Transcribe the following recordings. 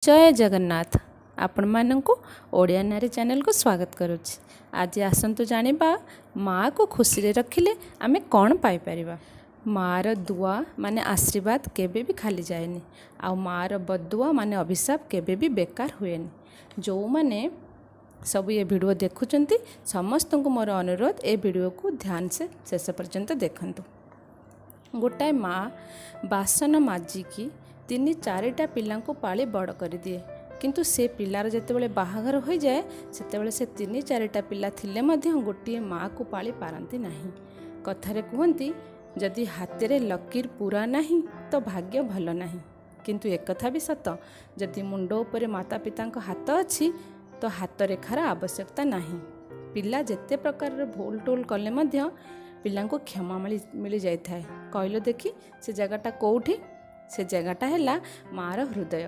ଜୟ ଜଗନ୍ନାଥ। ଆପଣମାନଙ୍କୁ ଓଡ଼ିଆ ନାରୀ ଚ୍ୟାନେଲକୁ ସ୍ୱାଗତ କରୁଛି। ଆଜି ଆସନ୍ତୁ ଜାଣିବା, ମାଆକୁ ଖୁସିରେ ରଖିଲେ ଆମେ କ'ଣ ପାଇପାରିବା। ମାଆର ଦୁଆ ମାନେ ଆଶୀର୍ବାଦ କେବେ ବି ଖାଲି ଯାଏନି ଆଉ ମାଆର ବଦୁଆ ମାନେ ଅଭିଶାପ କେବେ ବି ବେକାର ହୁଏନି। ଯେଉଁମାନେ ସବୁ ଏ ଭିଡ଼ିଓ ଦେଖୁଛନ୍ତି, ସମସ୍ତଙ୍କୁ ମୋର ଅନୁରୋଧ, ଏ ଭିଡ଼ିଓକୁ ଧ୍ୟାନ ସେ ଶେଷ ପର୍ଯ୍ୟନ୍ତ ଦେଖନ୍ତୁ। ଗୋଟାଏ ମା' ବାସନ ମାଜିକି ତିନି ଚାରିଟା ପିଲାଙ୍କୁ ପାଳି ବଡ଼ କରିଦିଏ, କିନ୍ତୁ ସେ ପିଲାର ଯେତେବେଳେ ବାହାଘର ହୋଇଯାଏ, ସେତେବେଳେ ସେ ତିନି ଚାରିଟା ପିଲା ଥିଲେ ମଧ୍ୟ ଗୋଟିଏ ମାଆକୁ ପାଳି ପାରନ୍ତି ନାହିଁ। କଥାରେ କୁହନ୍ତି, ଯଦି ହାତରେ ଲକିର ପୁରା ନାହିଁ ତ ଭାଗ୍ୟ ଭଲ ନାହିଁ। କିନ୍ତୁ ଏକଥା ବି ସତ, ଯଦି ମୁଣ୍ଡ ଉପରେ ମାତା ପିତାଙ୍କ ହାତ ଅଛି ତ ହାତ ରେଖାର ଆବଶ୍ୟକତା ନାହିଁ। ପିଲା ଯେତେ ପ୍ରକାରର ଭୁଲ ଟୁଲ କଲେ ମଧ୍ୟ ପିଲାଙ୍କୁ କ୍ଷମା ମିଳିଯାଇଥାଏ। କହିଲ ଦେଖି, ସେ ଜାଗାଟା କେଉଁଠି? ସେ ଜାଗାଟା ହେଲା ମାଆର ହୃଦୟ।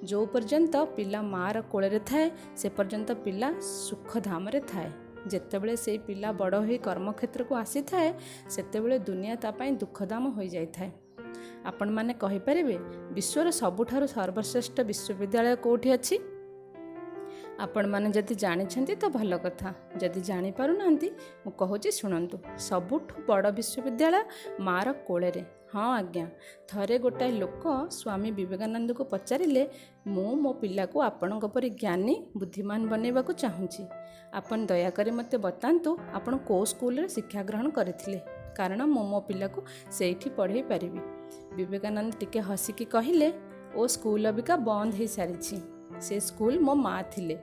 ଯେଉଁ ପର୍ଯ୍ୟନ୍ତ ପିଲା ମାଆର କୋଳରେ ଥାଏ, ସେ ପର୍ଯ୍ୟନ୍ତ ପିଲା ସୁଖଧାମରେ ଥାଏ। ଯେତେବେଳେ ସେଇ ପିଲା ବଡ଼ ହୋଇ କର୍ମକ୍ଷେତ୍ରକୁ ଆସିଥାଏ, ସେତେବେଳେ ଦୁନିଆ ତା ପାଇଁ ଦୁଃଖଧାମ ହୋଇଯାଇଥାଏ। ଆପଣମାନେ କହିପାରିବେ, ବିଶ୍ୱର ସବୁଠାରୁ ସର୍ବଶ୍ରେଷ୍ଠ ବିଶ୍ୱବିଦ୍ୟାଳୟ କେଉଁଠି ଅଛି? ଆପଣମାନେ ଯଦି ଜାଣିଛନ୍ତି ତ ଭଲ କଥା। ଯଦି ଜାଣିପାରୁନାହାନ୍ତି, ମୁଁ କହୁଛି, ଶୁଣନ୍ତୁ। ସବୁଠୁ ବଡ଼ ବିଶ୍ୱବିଦ୍ୟାଳୟ ମାଆର କୋଳରେ। ହଁ ଆଜ୍ଞା, ଥରେ ଗୋଟାଏ ଲୋକ ସ୍ୱାମୀ ବିବେକାନନ୍ଦକୁ ପଚାରିଲେ, "ମୁଁ ମୋ ପିଲାକୁ ଆପଣଙ୍କ ପରି ଜ୍ଞାନୀ ବୁଦ୍ଧିମାନ ବନେଇବାକୁ ଚାହୁଁଛି। ଆପଣ ଦୟାକରି ମୋତେ ବତାନ୍ତୁ, ଆପଣ କେଉଁ ସ୍କୁଲରେ ଶିକ୍ଷା ଗ୍ରହଣ କରିଥିଲେ? କାରଣ ମୁଁ ମୋ ପିଲାକୁ ସେଇଠି ପଢ଼େଇ ପାରିବି।" ବିବେକାନନ୍ଦ ଟିକେ ହସିକି କହିଲେ, "ଓ ସ୍କୁଲ ଅବିକା ବନ୍ଦ ହେଇସାରିଛି। ସେ ସ୍କୁଲ ମୋ ମା ଥିଲେ,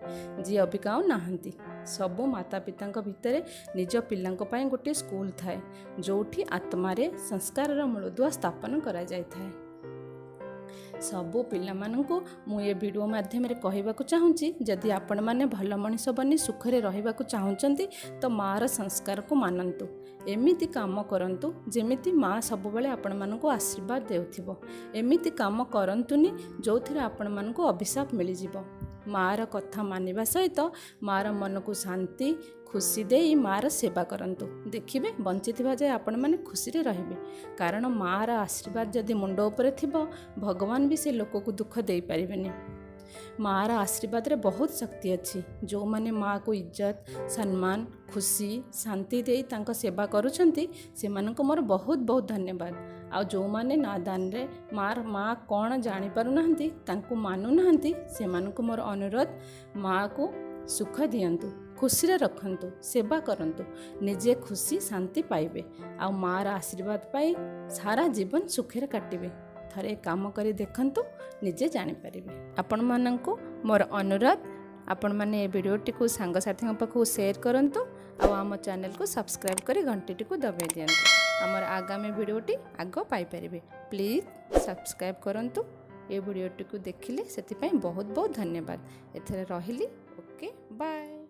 ଯିଏ ଅବିକା ଆଉ ନାହାନ୍ତି।" ସବୁ ମାତା ପିତାଙ୍କ ଭିତରେ ନିଜ ପିଲାଙ୍କ ପାଇଁ ଗୋଟିଏ ସ୍କୁଲ ଥାଏ, ଯେଉଁଠି ଆତ୍ମାରେ ସଂସ୍କାରର ମୂଳଦୁଆ ସ୍ଥାପନ କରାଯାଇଥାଏ। ସବୁ ପିଲାମାନଙ୍କୁ ମୁଁ ଏ ଭିଡ଼ିଓ ମାଧ୍ୟମରେ କହିବାକୁ ଚାହୁଁଛି, ଯଦି ଆପଣମାନେ ଭଲ ମଣିଷ ବନି ସୁଖରେ ରହିବାକୁ ଚାହୁଁଛନ୍ତି ତ ମାଆର ସଂସ୍କାରକୁ ମାନନ୍ତୁ। ଏମିତି କାମ କରନ୍ତୁ ଯେମିତି ମା' ସବୁବେଳେ ଆପଣମାନଙ୍କୁ ଆଶୀର୍ବାଦ ଦେଉଥିବ। ଏମିତି କାମ କରନ୍ତୁନି ଯେଉଁଥିରେ ଆପଣମାନଙ୍କୁ ଅଭିଶାପ ମିଳିଯିବ। ମାଆର କଥା ମାନିବା ସହିତ ମାଆର ମନକୁ ଶାନ୍ତି, ଖୁସି ଦେଇ ମାଆର ସେବା କରନ୍ତୁ। ଦେଖିବେ, ବଞ୍ଚିଥିବା ଯାଏ ଆପଣମାନେ ଖୁସିରେ ରହିବେ। କାରଣ ମାଆର ଆଶୀର୍ବାଦ ଯଦି ମୁଣ୍ଡ ଉପରେ ଥିବ, ଭଗବାନ ବି ସେ ଲୋକକୁ ଦୁଃଖ ଦେଇପାରିବେନି। ମାଆର ଆଶୀର୍ବାଦରେ ବହୁତ ଶକ୍ତି ଅଛି। ଯେଉଁମାନେ ମାଆକୁ ଇଜ୍ଜତ, ସମ୍ମାନ, ଖୁସି, ଶାନ୍ତି ଦେଇ ତାଙ୍କ ସେବା କରୁଛନ୍ତି, ସେମାନଙ୍କୁ ମୋର ବହୁତ ବହୁତ ଧନ୍ୟବାଦ। ଆଉ ଯେଉଁମାନେ ନାଦାନରେ ମାଆର ମା' କ'ଣ ଜାଣିପାରୁନାହାନ୍ତି, ତାଙ୍କୁ ମାନୁନାହାନ୍ତି, ସେମାନଙ୍କୁ ମୋର ଅନୁରୋଧ, ମାଆକୁ ସୁଖ ଦିଅନ୍ତୁ, ଖୁସିରେ ରଖନ୍ତୁ, ସେବା କରନ୍ତୁ, ନିଜେ ଖୁସି ଶାନ୍ତି ପାଇବେ ଆଉ ମାଆର ଆଶୀର୍ବାଦ ପାଇ ସାରା ଜୀବନ ସୁଖରେ କାଟିବେ। ଥରେ କାମ କରି ଦେଖନ୍ତୁ, ନିଜେ ଜାଣିପାରିବେ। ଆପଣମାନଙ୍କୁ ମୋର ଅନୁରୋଧ, ଆପଣମାନେ ଏ ଭିଡ଼ିଓଟିକୁ ସାଙ୍ଗସାଥିଙ୍କ ପାଖକୁ ସେୟାର କରନ୍ତୁ ଆଉ ଆମ ଚ୍ୟାନେଲକୁ ସବସ୍କ୍ରାଇବ୍ କରି ଘଣ୍ଟିଟିକୁ ଦବାଇ ଦିଅନ୍ତୁ। ଆମର ଆଗାମୀ ଭିଡ଼ିଓଟି ଆଗ ପାଇପାରିବେ। ପ୍ଲିଜ୍ ସବସ୍କ୍ରାଇବ୍ କରନ୍ତୁ। ଏ ଭିଡ଼ିଓଟିକୁ ଦେଖିଲେ, ସେଥିପାଇଁ ବହୁତ ବହୁତ ଧନ୍ୟବାଦ। ଏଥିରେ ରହିଲି। Okay, bye.